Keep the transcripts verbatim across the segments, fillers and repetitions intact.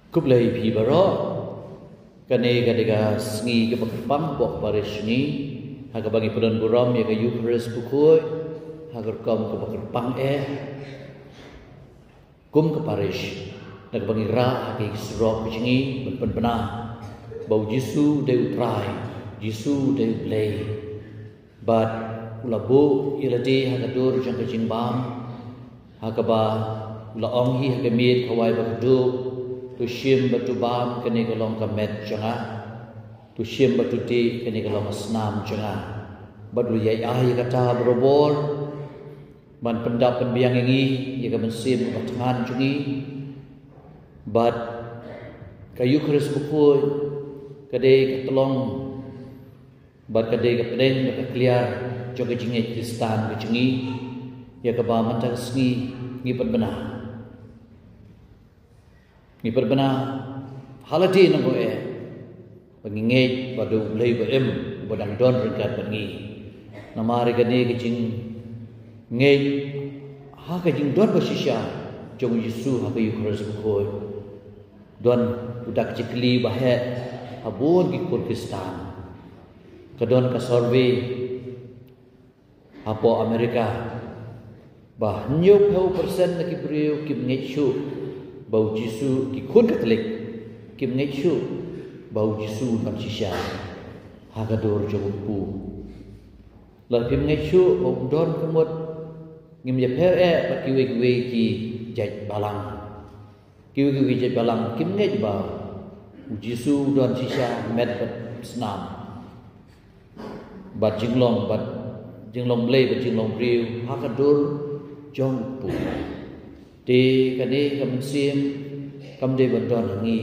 Khublei phi baroh. Kane ka dei ka sngi kaba kyrpang hapoh parish ngi, ha kaba ngi pynburom ïa ka Eucharist bakhuid ha ka rukom kaba kyrpang eh. Kum ka parish, na kaba ngi rah ha ki surok ka jong ngi ban pynbna ba U Jisu dei U Trai, Jisu dei U Blei. Bad u la buh ïa lade ha ka dur jong ka jingbam, ha kaba u la ong hi ha ka miet kawei ba khatduh: To shim bad to bam, kane ka long ka met jong nga. To shim bad to tih, kane ka long ka snam jong nga. Bad u la ïai ai ïa kata barabor ban pyndap pynbiang ïa ngi, ïa ka mynsiem kaba thngan jong ngi. Bad ka Eucharist bakhuid ka dei ka tyllong bad ka dei ka pdeng bad ka kliar jong ka jingngeit Khristan ka jong ngi, ïa kaba mynta ka sngi ngi pynbna. Ngi pynbna ha lade nongkyndong eh ba ngi ngeit ba dei U Blei ba im, uba dang don ryngkat bad ngi. Namar ïa kane ka jingngeit ha ka jingdon ba shisha jong U Jisu ha ka Eucharist bakhuid, don u dak jingkylli ba heh ha bun ki khun Khristan. Ka don ka survey hapoh America ba hynñiewphew percent na ki briew kim ngeit shuh ba U Jisu, ki khun Katholik kim ngeit shuh ba U Jisu u don shisha ha ka dur jong u kpu. Lada phim ngeit shuh ba u don, ka mut ngim ïapher eh bad kiwei kiwei ki jait balang. Kiwei kiwei ki jait balang kim ngeit ba U Jisu u don shisha, met bad snam, bad jinglong, bad jinglong Blei bad jinglong briew ha ka dur jong u kpu. Te kane ka mynsiem kam dei ban don ha ngi.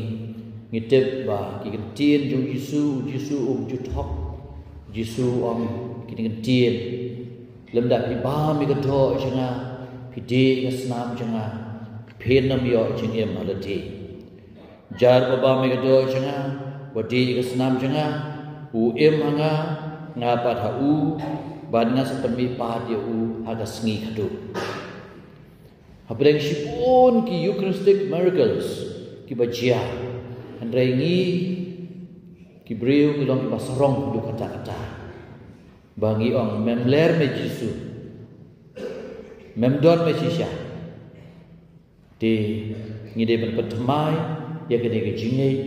Ngi tip ba ki kyntien jong U Jisu, U Jisu um ju thok. U Jisu u ong kine ki kyntien: Lymda phi bam ïa ka doh jong nga, phi dih ïa ka snam jong nga, phin ym ïoh jingim ha lade. Jar ba bam ïa ka doh jong nga, ba dih ïa ka snam jong nga, u im ha nga, nga pat ha u, bad nga sa pynmihpat ïa u ha ka sngi khatduh. Hapdeng shibun ki Eucharistic miracles kiba jia, hynrei ngi ki briew ngi long kiba sarong haduh katta katta. Ba ngi ong, mem ler me Jisu, mem don me shisha. Te ngi dei ban pynthymmai ïa kane ka jingngeit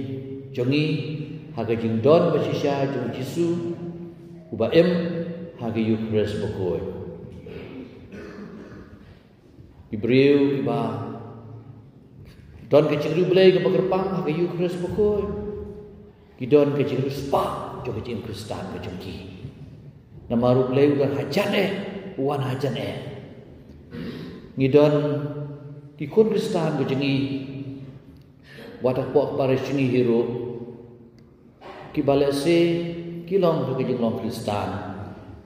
jong ngi ha ka jingdon ba shisha jong U Jisu, uba im ha ka Eucharist bakhuid. Ki briew kiba don ka jingriewblei kaba kyrpang ha ka Eucharist bakhuid, ki don ka jingriewspah jong ka jingim Khristan ka jong ki. Namar U Blei u don hajan eh, u wan hajan eh. Ngi don ki khun Khristan ka jong ngi, wat hapoh parish jong ngi hi ruh, kiba lehse ki long ha ka jinglong Khristan,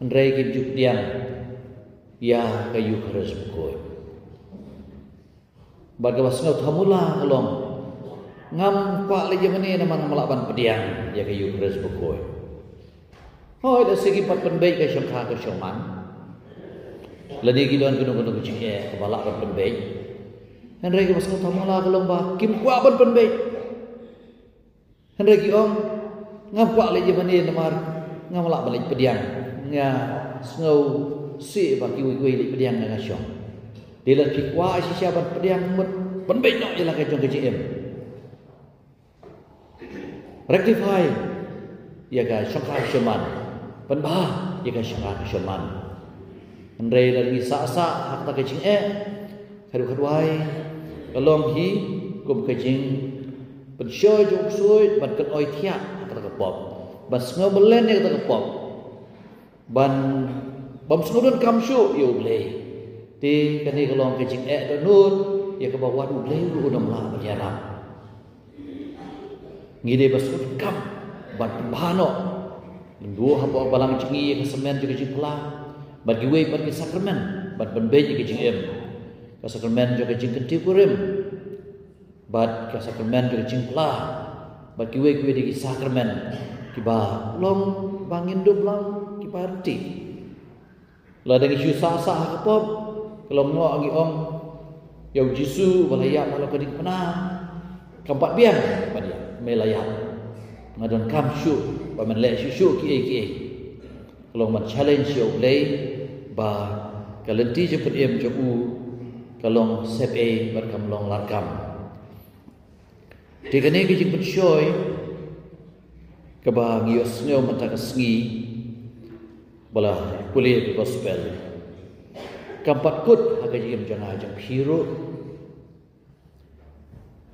hynrei kim ju pdiang ïa ka Eucharist bakhuid. Bad kaba sngewthuh mula ka long, ngam kwah leit ïa mane namar ngam lah ban pdiang ïa ka Eucharist bakhuid. Hooid, lehse ki pat pynbeit ka shongkha ka shongman, lane ki don kano kano ka jingeh kaba lah ban pynbeit. Hynrei kaba sngewthuh mula ka long ba kim kwah ban pynbeit. Hynrei ki ong, ngam kwah leit ïa mane namar ngam lah ban leit pdiang. Nga sngewsih ba kiwei kiwei leit pdiang, nga nga shong. Te lada phi kwah shisha ban pdiang, mut pynbeit noh ïa la ka jong ka jingim. Rectify ïa ka shongkha shongman. Pynbha ïa ka shongkha shongman. Hynrei lada ngi sah sah ha kata ka jingeh, khatduh khatwai ka long hi kum ka jingpynshoi jong u ksuid ban kynoi thiah ha kata ka pop, ban sngew mlien ïa kata ka pop, ban, bym sngew donkam shuh ïa U Blei. Te kane ka long ka jingeh dohnud ïa kaba wat U Blei ruh un ym lah ban ïarap. Ngi dei ban sngewthuh kam ban pynbha noh, ban duh hapoh balang jong ngi ïa ka syrmen jong ka jingphla bad kiwei pat ki sakramen ban pynbeit ïa ka jingim, ka sakramen jong ka jingkyntiew kurim bad ka sakramen jong ka jingphla bad kiwei kiwei de ki sakramen kiba long ba ngin dup lang kiba rti. Lada ngi shu sah sah ha ka pop, ka long noh ngi ong ïa U Jisu ba la ïap halor ka diengphna, Kam pat biang, pat ïa me la ïap. Nga donkam shuh ba men leh shuh shuh kiei kiei. Ka long ban challenge ïa U Blei ba ka lynti jingpynim jong u ka long sepei bad kam long larkam. Te kane ka jingpynshoi kaba ngi ïohsngew mynta ka sngi ba la pule ka gospel, kam pat kut ha ka jingim jong nga jong phi ruh.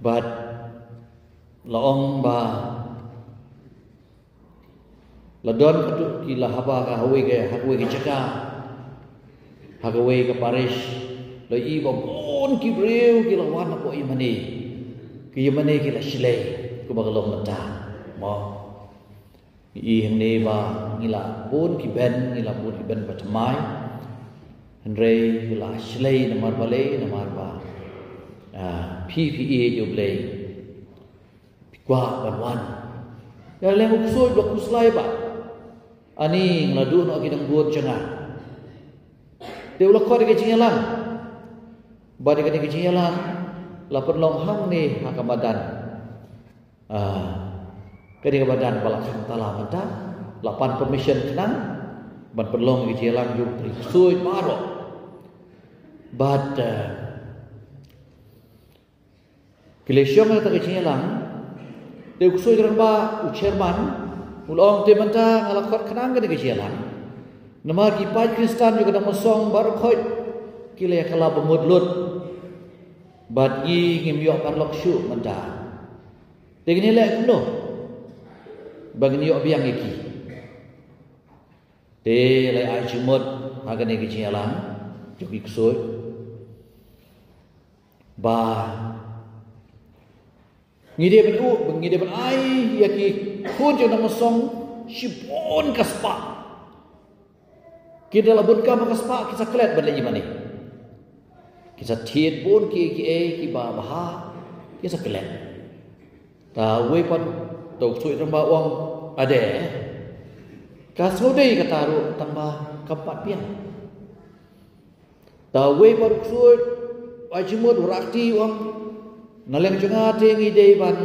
Bad la ong ba la don katto ki la hap ha kawei ka, ha kawei ka jaka, ha kawei ka parish, la i ba bun ki briew ki la wan hapoh ïingmane. Ki ïingmane ki la shlei kumba ka long mynta. Mo. Ngi i hangne ba ngi la bun ki ben, ngi la bun ki ben ba thymmai. Hynrei ngi la shlei namar balei, namar ba, ah, phi phi ïeit ïa U Blei. Phi kwah ban wan. Ïa leng u ksuid ba khuslai ba. Ani nga la duh noh ki nongbud jong nga. Te u la khot ïa ka jingïalang. Bad ïa kane ka jingïalang la pynlong hangne ha ka madan. Ah, kane ka madan ba la khang tala mynta, la pan permission khnang ban pynlong ïa ka jingïalang jong u ksuid baroh. Bad, eh, ki la shong ha kata ka jingïalang, te u ksuid rangbah, u chairman, u la ong te mynta nga la khot khnang kane ka jingïalang. Namar ki paid Khristan jong ka Nongmynsong baroh khoit ki la ïa kylla bamut lut. Bad ngi ngim ïoh paralok shuh mynta. Te ngin ïa leh kumno ba ngin ïoh biang ïa ki? Te la ai jingmut ha kane ka jingïalang jong ki ksuid ba ngi dei ban u, ngi dei ban ai ïa ki khun jong ka Nongmynsong shibun ka spah. Ki da la bun kam ha ka spah, ki sa klet ban leit ïingmane. Ki sa thied bun kiei kiei kiba bha, ki sa klet. Ta uwei pat, ta u ksuid rangbah u ong, ade, ka sngewdei kata ruh tang ba kam pat biang. Ta uwei pat u ksuid, u ai jingmut, u rakti u ong, na liang jong nga te ngi dei ban,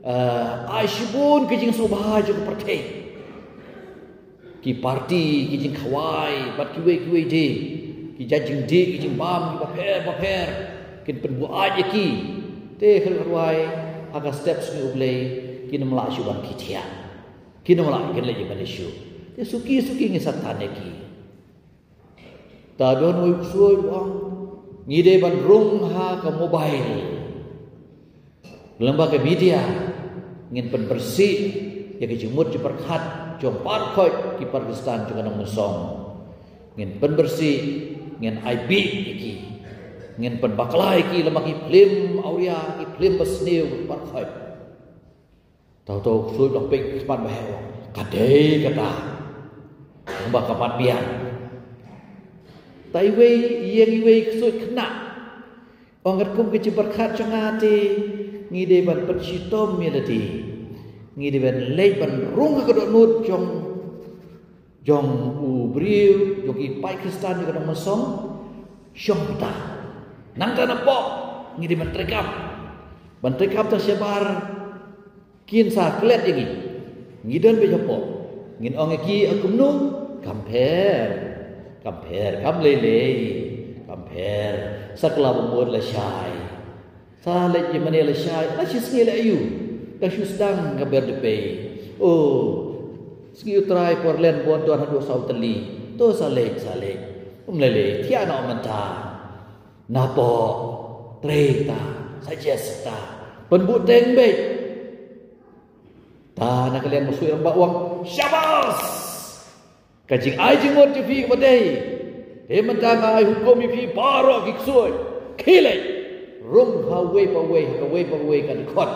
eh, ai shibun ki jingsngewbha jong ka pyrthei. Ki party, ki jingkhawai, bad kiwei kiwei de. Ki jait jingdih, ki jingbam, kiba pher bapher. Kin pynbuaid ïa ki. Te khlem kyrwai, ha ka step sngi U Blei, kin ym lah shuh ban ki thiah. Kin ym lah, kin leit ïa ban ïa shuh. Te suki suki ngin sa tan ïa ki. Ta don uwei u ksuid u ong, ngi dei ban rung ha ka mobile. Lyngba ka media, ngin pynpyrshah ïa ka jingmut jingpyrkhat jong baroh khoit ki para Khristan jong ka Nongmynsong. Ngin pynpyrshah, ngin ai bieit ïa ki. Ngin pynbakla ïa ki lyngba ki phlim awria, ki phlim basniew baroh khoit. Ta u, ta u ksuid u la peit khmat ba heh, ka dei kata. Ba ka pat biang. Ta iwei, ïeng iwei ksuid khynnah. Ong katkum ka jingpyrkhat jong nga te, ngi dei ban pynshitom ïa lade. Ngi dei ban leit ban rung ha ka dohnud jong, jong u briew, jong ki paid Khristan jong ka Nongmynsong. Shong ta. Nangta napoh, ngi dei ban treikam. Ban treikam tang shabar. Kin sa klet ïa ngi. Ngi don beit hapoh. Ngin ong ïa ki, a kumno? Kam pher. Kam pher, kam lei lei. Kam pher. Sa kylla bamut lashai. Sa leit ïingmane lashai. La shi sngi leh aiu? Ka shu sdang ka ber dpei. Oh. Sngi U Trai por len bun don haduh saw tylli. To sa leit, sa leit. Um lei lei, thiah noh mynta. Napoh, trei ta, suggest ta. Pynbuhteng beit. Ta na ka liang u ksuid rangbah u ong, shabas! Ka jingai jingmut jong phi kaba dei. Te mynta nga ai hukum ïa phi baroh ki ksuid. Khie leit. Rung ha uwei pa uwei, ha kawei pa uwei ka dkhot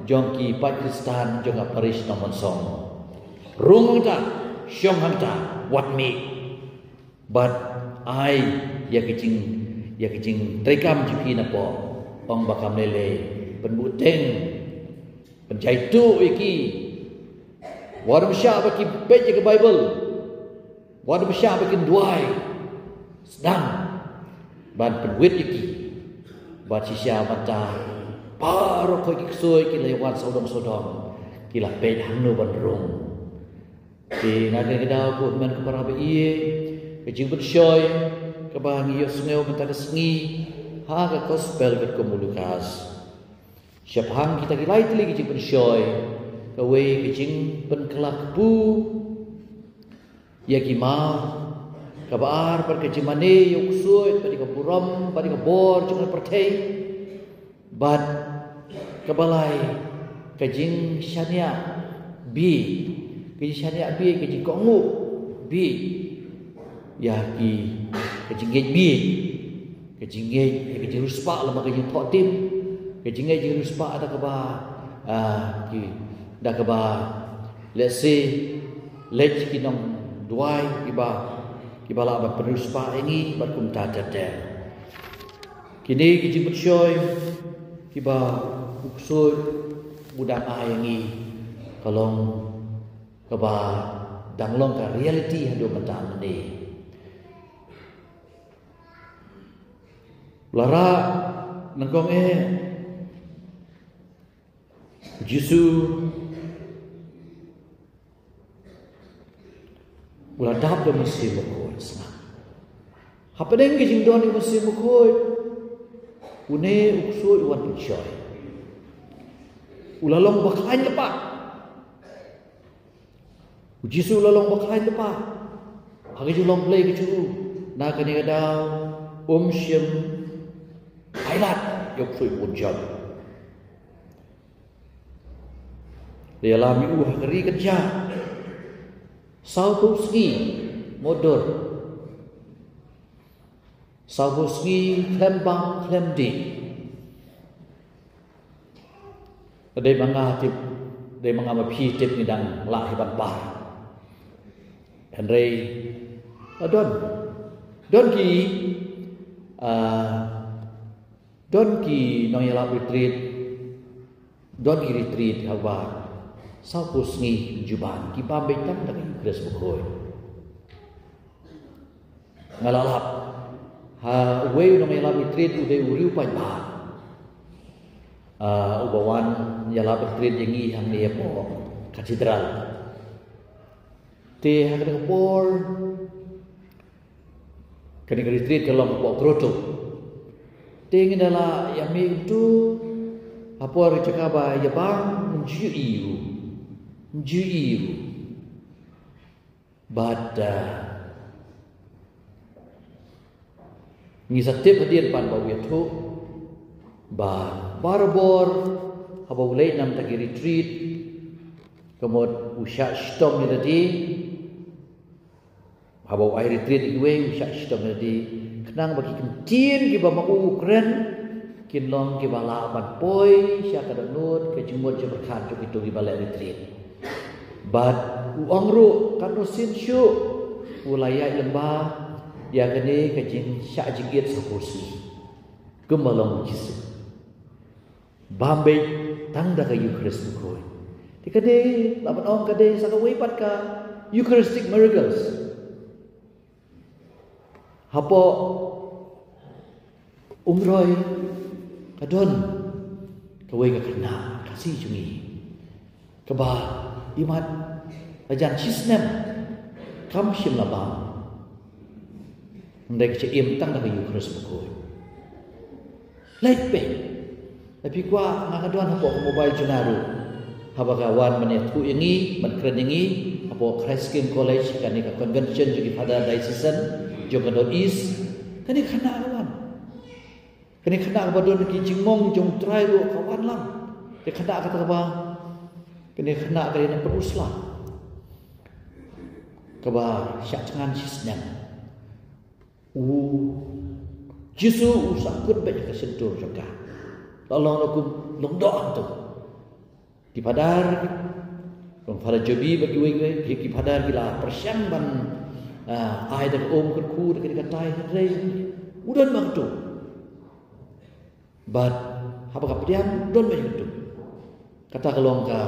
jong ki paid Khristan jong ka parish Nongmynsong. Rung hangta, shong hangta, wat mih. Bad ai ïa ka jing, ïa ka jingtreikam jong phi napoh. Ong ba kam lei lei, pynbuhteng, pynjaituh ïa ki. Wat ym shah ba ki peit ïa ka Baibl. Wat ym shah ba kin duwai. Sdang ban pynwit ïa ki. Bad shisha mynta Baroh ki ksuid ki la wan sawdong sawdong, ki la peit hangno ban rung. Te na kane ka daw ko hynmen ko para ba ïeit, ka jingpynshoi kaba ngi ïohsngew mynta ka sngi ha ka gospel katkum u Lukas. Shaphang kita ki lai tylli ki jingpynshoi, kawei ka jingpynkylla kpu ïa ki maw, kaba ar bad ka jingmane ïa u ksuid, bad ïa ka burom bad ïa ka bor jong ka pyrthei. Bad kaba lai ka jingshaniah bieit, ka jingshaniah bieit, ka jingkohnguh bieit ïa ki, ka jingngeit bieit, ka jingngeit ïa ka jingriewspah lem bad ka jingthoh tim, ka jingngeit jingriewspah da kaba, ah, ki, da kaba, let's say, leit ki nongduwai kiba, kiba lah ban pynriewspah ïa ngi bad kumta ter ter. Kine ki jingpynshoi kiba u ksuid u dang ai ïa ngi, ka long kaba dang long ka reality haduh mynta mynne. La rah nyngkong eh, Jisu u la dap da u Mynsiem Bakhuid, sngap. Hapdeng ka jingdon u Mynsiem Bakhuid, une u ksuid u wan pynshoi. U la long ba khlaiñ lypa. U Jisu u la long ba khlaiñ lypa ha ka jinglong Blei ka jong u. Na kane ka daw um shym ailad ïa u ksuid u bun jong. La ïalam ïa u ha ka ri kynja sawphew sngi mutdur. Sawphew sngi khlem bam khlem dih. Dei ma nga tip, dei ma nga ma phi tip ngi dang lah hi ban pah. Hynrei, ah, don, don ki, ah, don ki nongïalap retreat, don ki retreat haba sawphew sngi juban ki bam beit tang da ka Eucharist Bakhuid. Nga la lap ha uwei u nongïalap retreat u dei u riewpaidbah. Ah, uba wan ïalap retreat ïa ngi hangne hapoh Cathedral. Te ha kane ka por, kane ka retreat ka long hapoh grotto. Te ngin da la ïa mih kumto, ha por ka jaka ba ïa bam, ngim ju ïohi ruh. Ngim ju ïohi ruh. Bad, ah, ngi sa tip hadien pat ba u ïathuh ba barabor haba u leit na kata ki retreat, ka mut u shah shitom ïa lade, haba u ai retreat ïa kiwei u shah shitom ïa lade, khnang ba ki ktien kiba ma u u kren kin long kiba lah ban poi sha ka dohnud ka jingmut jingpyrkhat jong kito kiba leit retreat. Bad u ong ruh katno sien shuh u la ïaid lyngba ïa kane ka jingshah jingit sawphew sngi. Kumba long u Jisu. Bam beit tang da ka Eucharist Bakhuid. Te ka dei, lah ban ong ka dei sa kawei pat ka Eucharistic miracles. Hapoh Umroi ka don kawei ka khynnah Khasi jong ngi kaba imat la jan shisnem kam shym la bam. Hynrei ka jingim tang da ka Eucharist Bakhuid. Leit peit. Lada phi kwah nga ka don hapoh ka mobile jong nga ruh. Haba ka wan ban ïathuh ïa ngi, ban kren ïa ngi hapoh Christ King College, kane ka convention jong ki Father Diocesan jong ka North East. Kane ka khynnah ka wan. Kane ka khynnah kaba don ki jingmong jong U Trai ruh ka wan lang. Kane ka khynnah kata kaba, kane ka khynnah ka dei na Pynursla, kaba shah thngan shisnem. U Jisu u sahkut beit ha ka shyntur jong ka. La long ruh kum long doh hangto. Ki phadar, long Father Jobi bad kiwei kiwei, ki, ki phadar ki la pyrshang ban, ah, ai da ka um kyrkhu da ka dei katai, hynrei u don beit hangto. Bad haba ka pdiang don beit hangto. Kata ka long ka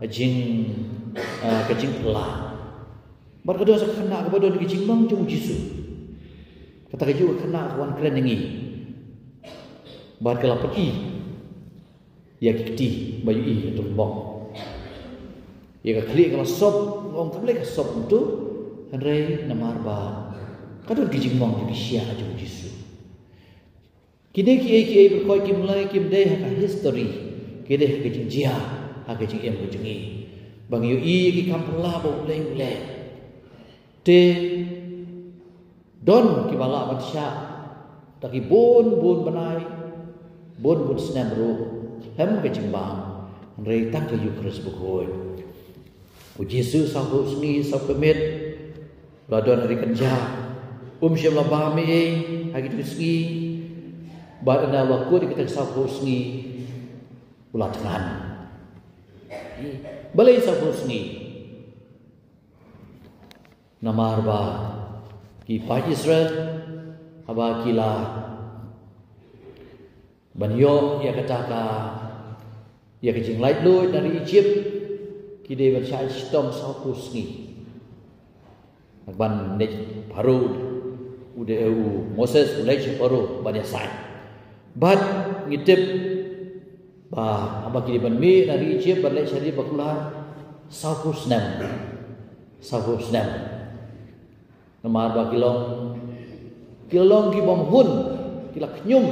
jing, ah, ka jingpyllait. Bad ka don sa ka khynnah kaba don ka jingmong jong U Jisu. Kata kajuh ka khynnah ka wan kren ïa ngi. Bad ka la pyni ïa ki kti ba ïohi ïa ka tumbok. Ïa ka khlieh ka la sop, nga ong kam leh ka sop kumtu, hynrei namar ba ka don ki jingmong jong ki sha jong u Jisu. Kine kiei kiei baroh kim lei kim dei ha ka history, ki dei ha ka jingjia, ha ka jingim ka jong ngi. Ba ngi ïohi ïa ki kam phylla ba U Blei u leh. Te don kiba lah ban shah da ki bun bun bnai, bun bun snem ruh, khlem ka jingbam, hynrei tang ka Eukharist bakhuid. U Jisu sawphew sngi sawphew miet u la don ha ri kynja, um shym la bam ei ei ha kito ki sngi, bad ynda u la kut ïa kita ki sawphew sngi u la thngan. Balei sawphew sngi? Namar ba ki paid Israel haba ki la ban ïoh ïa kata ka, ïa ka jinglaitluid na ri Egypt, ki dei ban shah shitom sawphew sngi. Ban leit Pharaoh, u dei u Moses u leit sha Pharaoh ban ïasaid. Bad ngi tip ba haba ki dei ban mih na ri Egypt ban leit sha ri bakular, sawphew snem. Sawphew snem. Namar ba ki long, ki long ki bym hun, ki la khñium,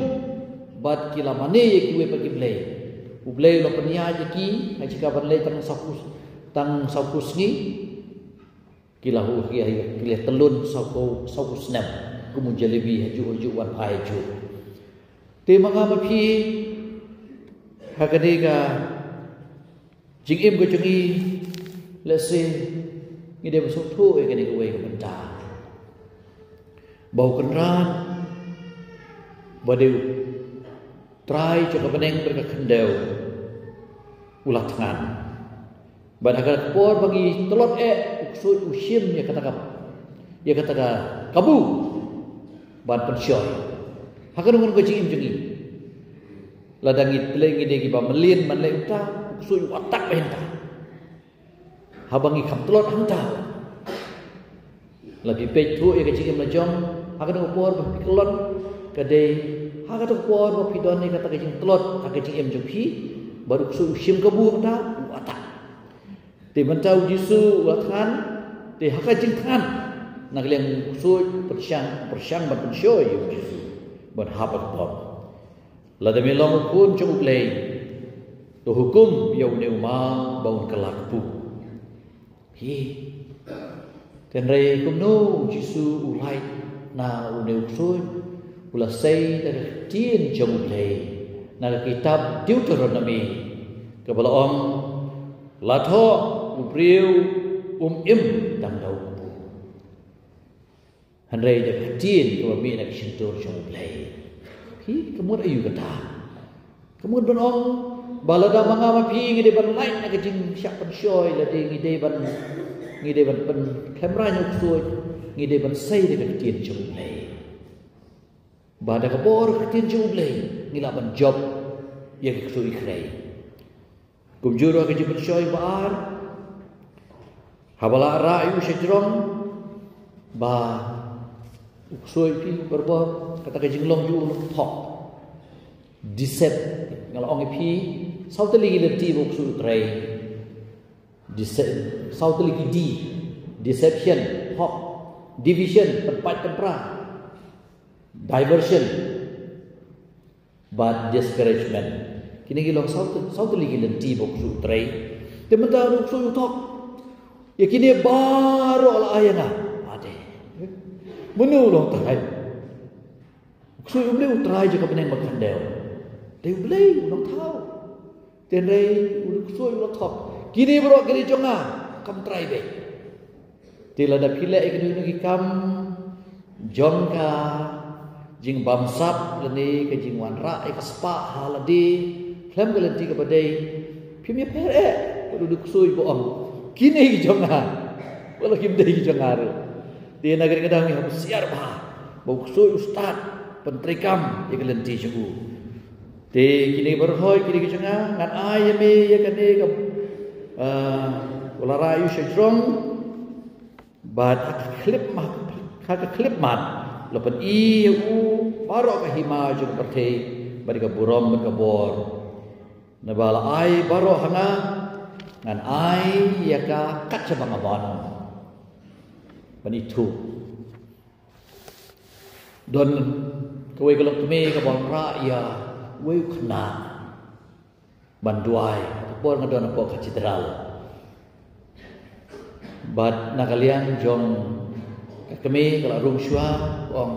bad ki la mane ïa kiwei pat ki blei. U Blei u la pynïaid ïa ki ha jaka ban leit tang sawphew, tang sawphew sngi. Ki la hu, ki la, ki la tyllun sawphew, sawphew snem kum u jalebi, hajuh hajuh wan phai hajuh. Te ma nga ma phi, ha kane ka jingim ka jong ngi, lehse ngi dei ban sngewthuh ïa kane kawei ka bynta, ba U Kynrad, ba dei U Trai jong ka bneng bad ka khyndew, u la thngan. Bad ha kata ka por ba ngi tlot eh, u ksuid u shim ïa kata ka, ïa kata ka kabu ban pynshoi. Ha kano kano ka jingim jong ngi, lada ngi, lada ngi dei kiba mlien ban leh kumta, u ksuid u attack bha hangta. Haba ngi kham tlot hangta, la phi peit thuh ïa ka jingim la jong, ha kata ka por ba phi kyllon, ka dei ha kata ka por ba phi don ïa kata ka jingtlot ha ka jingim jong phi, bad u ksuid u shim kabu hangta, u attack. Te mynta u Jisu u la thngan, te ha ka jingthngan, na ka liang u ksuid u pyrshang, pyrshang ban pynshoi ïa u Jisu ban hap ha ka bor. Lada me long u Khun jong U Blei, to hukum ïa une u maw ba un kylla kpu. Hi. Hynrei kumno u Jisu u lait na une u ksuid? U la sei da ka ktien jong U Blei na ka kitab Deuteronomy, kaba la ong, la thoh, u briew um im tang da u kpu, hynrei da ka ktien kaba mih na ka shyntur jong U Blei. Phi, ka mut aïu kata? Ka mut ban ong ba lada ma nga ma phi ngi dei ban lait na ka jingshah pynshoi, lada ngi dei ban, ngi dei ban pynkhlem rang ïa u ksuid, ngi dei ban sei da ka ktien jong U Blei. Ba da ka bor ka ktien jong U Blei ngi lah ban jop ïa ki ksuid ki khrei. Kumjuh ruh ka jingpynshoi ba ar, haba la rah ïa u shajrong, ba u ksuid, phi, barabor kata ka jinglong jong u long thok. Decep, nga la ong ïa phi, saw tylli ki lynti ba u ksuid u trei. Decep, saw tylli ki D. Deception, thok. Division, pynpait pynpra. Diversion bad discouragement. Kine ki long saw, saw tylli ki lynti ba u ksuid u trei. Te mynta u ksuid u thok, ïa kine baroh la ai ïa nga. Ade. Mano u long trai? U ksuid, U Blei U Trai jong ka bneng bad ka khyndew. Te U Blei u nongthaw. Hynrei u ksuid u la thok, kine baroh kine jong nga, kam trai beit. Te lada phi leh ïa kino kino ki kam jong ka jingbamsap lane ka jingwanrah ïa ka spah ha lade khlem ka lynti kaba dei, phim ïapher eh bad u ksuid ba ong, kine ki jong nga, wat la kim dei ki jong nga ruh. Te na kane ka daw ngi hap husiar bha ba u ksuid u stad pyntreikam ïa ka lynti jong u. Te kine baroh kine ki jong nga, ngan ai ïa me ïa kane ka, ah, u la rah ïa u shajrong, bad ha ka khyllipmat, ha ka khyllipmat la pyni ïa u baroh ka hima jong ka pyrthei bad ka burom bad ka bor. Naba la ai baroh ha nga, ngan ai ïa ka kat shaba nga mon. Ban ithuh. Don kawei ka longkmie kaba wanrah ïa uwei u khynnah ban duwai. Ka por nga don hapoh katidral. Bad na ka liang jong ka kmie ka la rung shuwa, ka ong,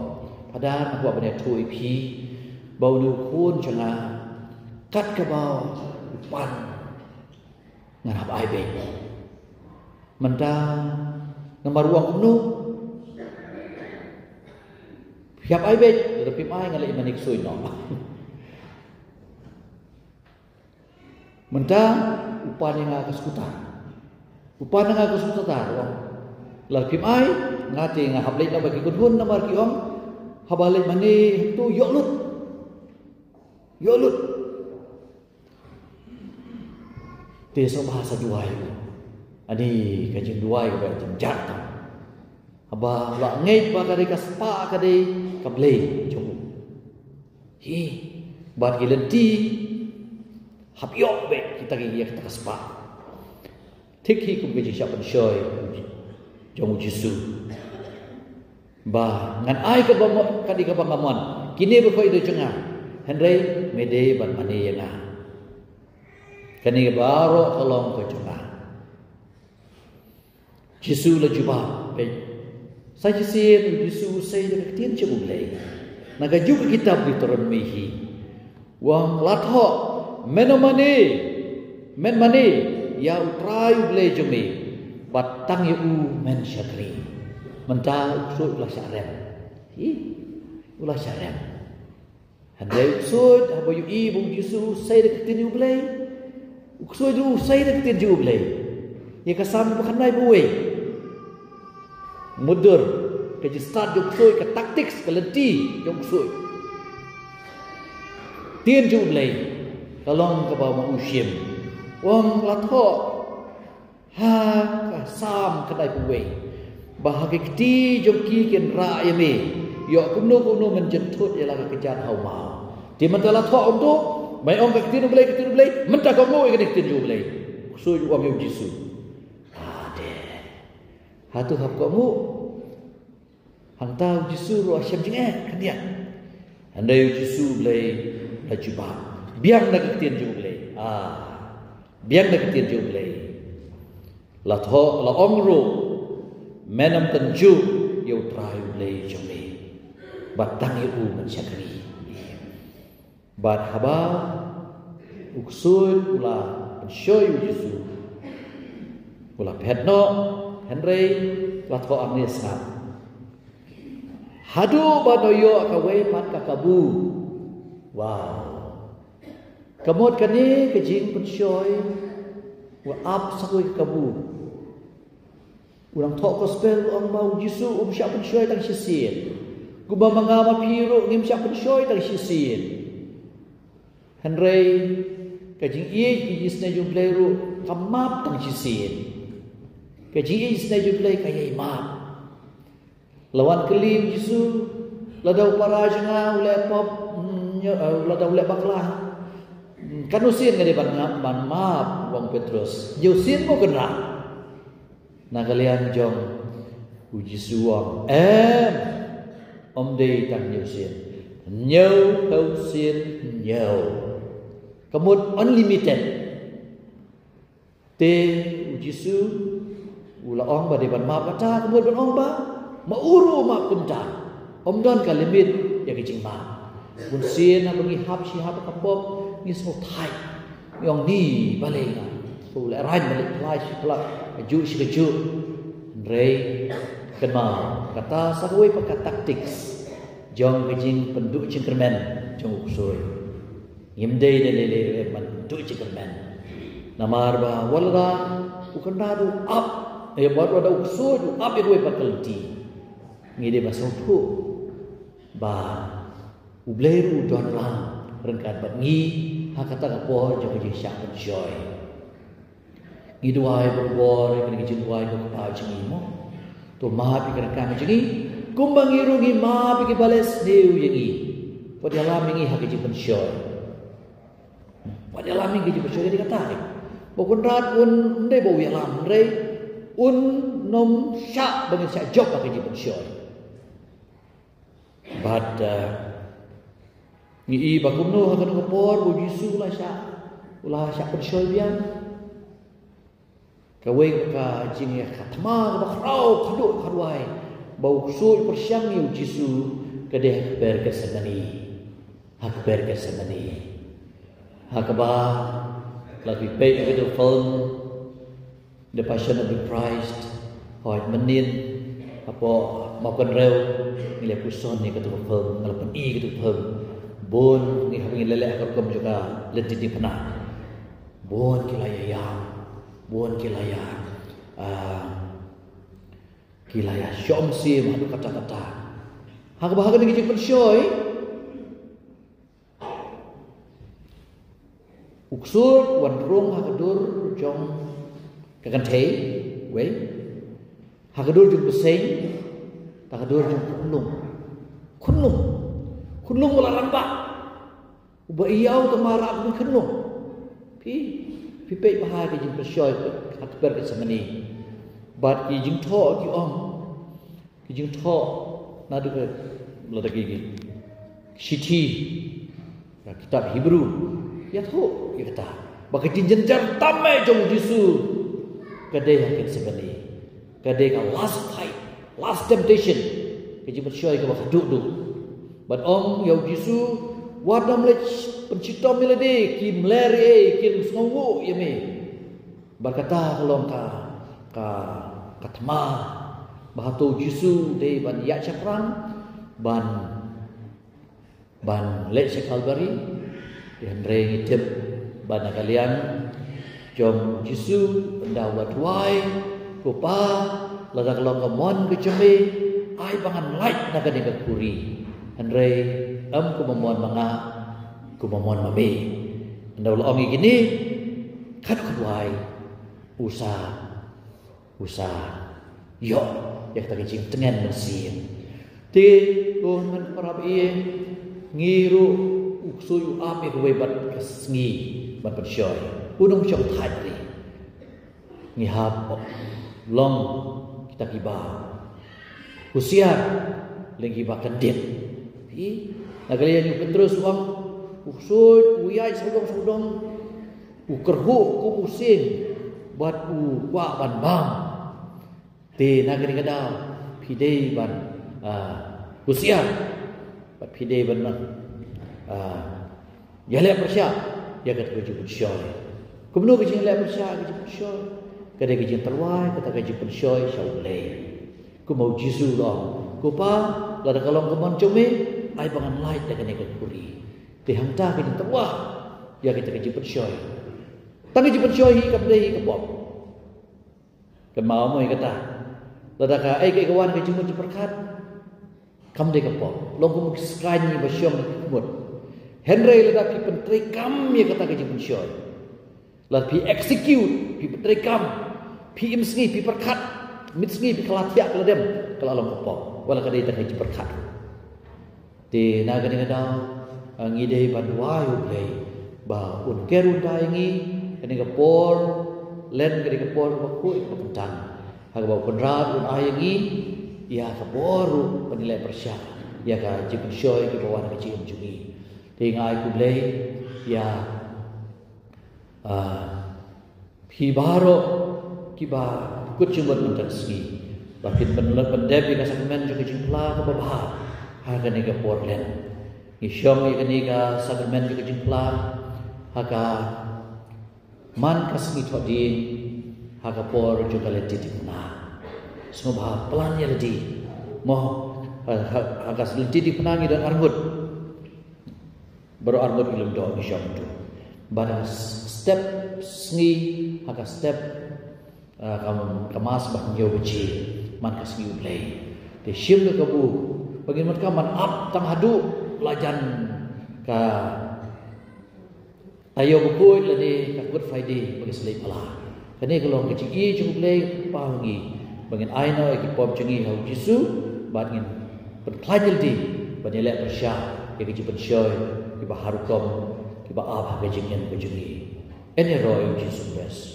Phadar, nga kwah ban ïathuh ïa phi ba une u khun jong nga, kat kaba u pan ngan hap ai beit. Mynta namar u ong kumno? Phi hap ai beit, lada phim ai ngan leit mane ksuid noh. Mynta u pan ïa nga ka skutar. U pan ïa nga ka skutar, u ong. Lada phim ai, nga te nga hap leit noh bad ki kynhun namar ki ong, haba leit mane hangto ïoh lut. Ïoh lut. Te sngewbha sa duwai. Ani ka jingduwai kaba jynjar tam. Haba la ngeit ba ka dei ka spah, ka dei ka Blei jong u. Hi, bad ki lynti hap ïoh beit kita ki ïa kita ka spah. Thik hi kum ka jingshah pynshoi jong u Jisu. Ba ngan ai kaba mo-, ka dei kaba nga mon. Kine baroh ki dei jong nga. Hynrei me dei ban mane ïa nga. Kane baroh ka long ka jong nga. Jisu la jubab, peit. Sa shisien u Jisu u sei da ka ktien jong u Blei. Na kajuh ka kitab Deuteronomi hi. U ong, la thoh, men mane, men mane ïa u Trai u Blei jong me, bad tang ïa u men shakri. Mynta u ksuid u la shah rem. Hi, u la shah rem. Hynrei u ksuid, haba u ïohi ba u Jisu u sei da ka ktien jong u Blei. U ksuid u sei da ka ktien jong u Blei. Ïa ka Salm ba khyndai phew wei. Mutdur, ka jingstad jong u ksuid, ka tactics, ka lynti jong u ksuid. Ktien jong u Blei ka long kaba ma u shim. U ong, la thoh ha ka Salm khyndai phew wei ba ha ki kti jong ki kin rah ïa me. Ïoh kumno kumno men jynthut ïa la ka kjat ha u maw. Te mynta la thoh kumto, me ong ka ktien u Blei, ka ktien u Blei, mynta kohnguh ïa ka ktien jong u Blei. U ksuid u ong ïa u Jisu, ade, hato hap kohnguh? Hangta u Jisu ruh u shem jingeh khyndiat. Hynrei u Jisu u Blei u la jubab, biang da ka ktien jong u Blei. Ah, biang da ka ktien jong u Blei. La thoh, la ong ruh, men ym tynjuh ïa u Trai u Blei jong me, bad tang ïa u men shakri. Bad haba u ksuid u la pynshoi u Jisu, u la phet noh, hynrei la thoh hangne sngap, haduh ba u ïoh kawei pat ka kabu. Wow. Ka mut kane ka jingpynshoi u ap sa kawei ka kabu. U nongthoh gospel u ong ba u Jisu um shah pynshoi tang shisien. Kumba ma nga ma phi ruh ngim shah pynshoi tang shisien. Hynrei ka jingïeit, ka jingisynei jong u Blei ruh ka map tang shisien. Ka jingïeit, jingisynei jong u Blei ka ïai map. La wan kylli u Jisu, lada u para jong nga u leh pop, mm, nyo-, eh, lada u leh bakla, mm, katno sien nga dei ban nga-, ban map, u ong Petrus. Hynñiew sien mo kynrad? Na ka liang jong u Jisu u ong, em, ym dei tang hynñiew sien. Hynñiew phew sien hynñiew. Ka mut unlimited. Te u Jisu u la ong ba dei ban map kata, ka mut ban ong ba ma u ruh u map kumta. Ym don ka limit ïa ka jingmap. Bunsien haba ngi hap shi hap ka pop, ngi sngewthait. Ngi ong ni balei nga, to lehraiñ balei, pla shi pla, kajuh shi kajuh. Hynrei kynmaw, kata sa kawei pat ka tactics jong ka jingpynduh jingkyrmen jong u ksuid. Ngim dei da lei lei ban duh jingkyrmen. Namar ba wat lada u kynrad u ap, eh, wat lada u ksuid u ap ïa kawei pat ka lynti, ngi dei ban sngewthuh ba U Blei ruh u don lang ryngkat bad ngi ha kata ka por jong ka jingshah pynshoi. Ngi duwai barabor ïa kane ka jingduwai ko Kpa jong ngi mo. To map ïa ka ryngkang jong ngi kumba ngi ruh ngi map ïa kiba leh sniew ïa ngi, bad ïalam ïa ngi ha ka jingpynshoi. Wat ïalam ïa ka jingpynshoi, ka dei kata. Ba u Kynrad un, ym dei ba u ïalam, hynrei un nym shah ba ngin shah jop ha ka jingpynshoi. Bad, eh, ngi i ba kumno ha kano ka por ba u Jisu u la shah, u la shah pynshoi biang. Kawei ka jingïakhun thma kaba khraw, kaba khraw, kaba khraw, ba u ksuid pyrshang ïa u Jisu ka dei ha kper Gethsemane. Ha kper Gethsemane. Ha kaba, lada phi peit ïa katu ka film, The Passion of the Christ, hooid, mynnin, hapoh mawkynrew, ngi la puson ïa katu ka film, ngi la pyni ïa katu ka film. Bun, ngi hap ngi leh leh ha ka rukom jong ka lynti diengphna. Bun ki la ïa ïam, bun ki la ïa, ah, ki la ïa shong siem haduh katta katta. Ha kaba ha kane ka jingpynshoi, u ksuid u wan rung ha ka dur jong ka kynthei, wei. Ha ka dur jong u bseiñ, ha ka dur jong u khunlung. Khunlung. Khunlung ba la rangbah. Uba ïaw tang mareh kum u khunlung. Phi, phi peit bha ha ka jingpynshoi ha kper Gethsemane. Bad ki jingthoh ki ong. Ki jingthoh naduh ka, lada ki, ki shithi, ka kitab Hebru, ïathuh ïa kata. Ba ka jingjynjar tam eh jong u Jisu ka dei ha Gethsemane. Ka dei ka last fight, last temptation. Ka jingpynshoi kaba khatduh duh. Bad ong ïa u Jisu, wat nym leit pynshitom ïa lade, kim ler ei, kim sngewnguh ïa me. Bad kata ka long ka, ka, ka thma ba hato u Jisu dei ban ïaid shaphrang, ban, ban leit sha Kalbari. Hynrei ngi tip ba na ka liang jong u Jisu, ynda u la duwai, ko Pa, lada ka long ka mon ka jong me, ai ba ngan lait na kane ka khuri. Hynrei ym kum ba mon ma nga, kum ba mon ma me. Ynda u la ong ïa kine, katto katne, u sa, u sa ïoh ïa kata ka jingtngen mynsiem. Te ko hynmen para baieit, ngi ruh u ksuid u ap ïa kawei pat ka sngi ban pynshoi. U nongshong thait ri. Ngi hap long kita kiba husiar, lane kiba kyndit. Phi, na ka liang u Petrus u ong, u ksuid u ïaid sawdong sawdong, u kyrhuh kum u sying, bad u kwah ban bam. Te na kane ka daw phi dei ban, ah, husiar, bad phi dei ban, ah, ïaleh pyrshah ïa kata ka jingpynshoi. Kumno ka jingïaleh pyrshah ka jingpynshoi? Ka dei ka jingtyrwa ïa kata ka jingpynshoi sha U Blei. Kumba u Jisu u la ong, ko Pa, lada ka long ka mon jong me, ai ba ngan lait da kane ka khuri. Te hangta ka jingtyrwa ïa kata ka jingpynshoi. Tang ka jingpynshoi hi kam dei hi ka pop. Kynmaw mo ïa kata. Lada kaei kaei ka wan ka jingmut jingpyrkhat, kam dei ka pop. Long kum ki skaiñ ba shong ha ki khmut. Hynrei lada phi pyntreikam ïa kata ka jingpynshoi, lada phi execute, phi pyntreikam, phi im sngi, phi pyrkhat, miet sngi phi kylla thiah kylla dem, ka la long ka pop. Wat la ka dei tang ka jingpyrkhat. Te na kane ka daw, ah, ngi dei ban duwai U Blei ba un ker un da ïa ngi kane ka por Lent, kane ka por kaba khuid kaba kyntang. Ha kaba U Kynrad un ai ïa ngi ïa ka bor ruh ban ïaleh pyrshah ïa ka jingpynshoi kaba wan ha ka jingim jong ngi. Te nga ai U Blei ïa, ah, phi baroh kiba kut jingmut mynta ka sngi, ba phin pynlong pyndep ïa ka sakramen jong ka jingphla kaba bha ha kane ka por Lent. Ngi shong ïa kane ka sakramen jong ka jingphla ha ka, man ka sngi Thohdieng, ha ka por jong ka lynti diengphna. Sngewbha plan ïa lade. Mo, ha, ha, ha ka lynti diengphna ngi don arngut. Baroh arngut ngi lum doh ngi shong tu. Bad ha ka step sngi, ha ka step, ah, ka, ka mass ba hynñiew baje, man ka sngi U Blei. Te shim ka kabu ba ngin mut ka ban ap tang haduh la jan ka taïew bakhuid lane ka Good Friday ba ngi sa leit bylla. Kane ka long ka jingïeit jong U Blei, Kpa ngi, ba ngin ai noh ïa ki pop jong ngi ha U Jisu, bad ngin pynkhlaiñ ïa lade ban ïaleh pyrshah ïa ki jingpynshoi kiba har rukom, ba ap ha ka jingim ka jong ngi. Yn ïaroh ïa u Jisu Khrist.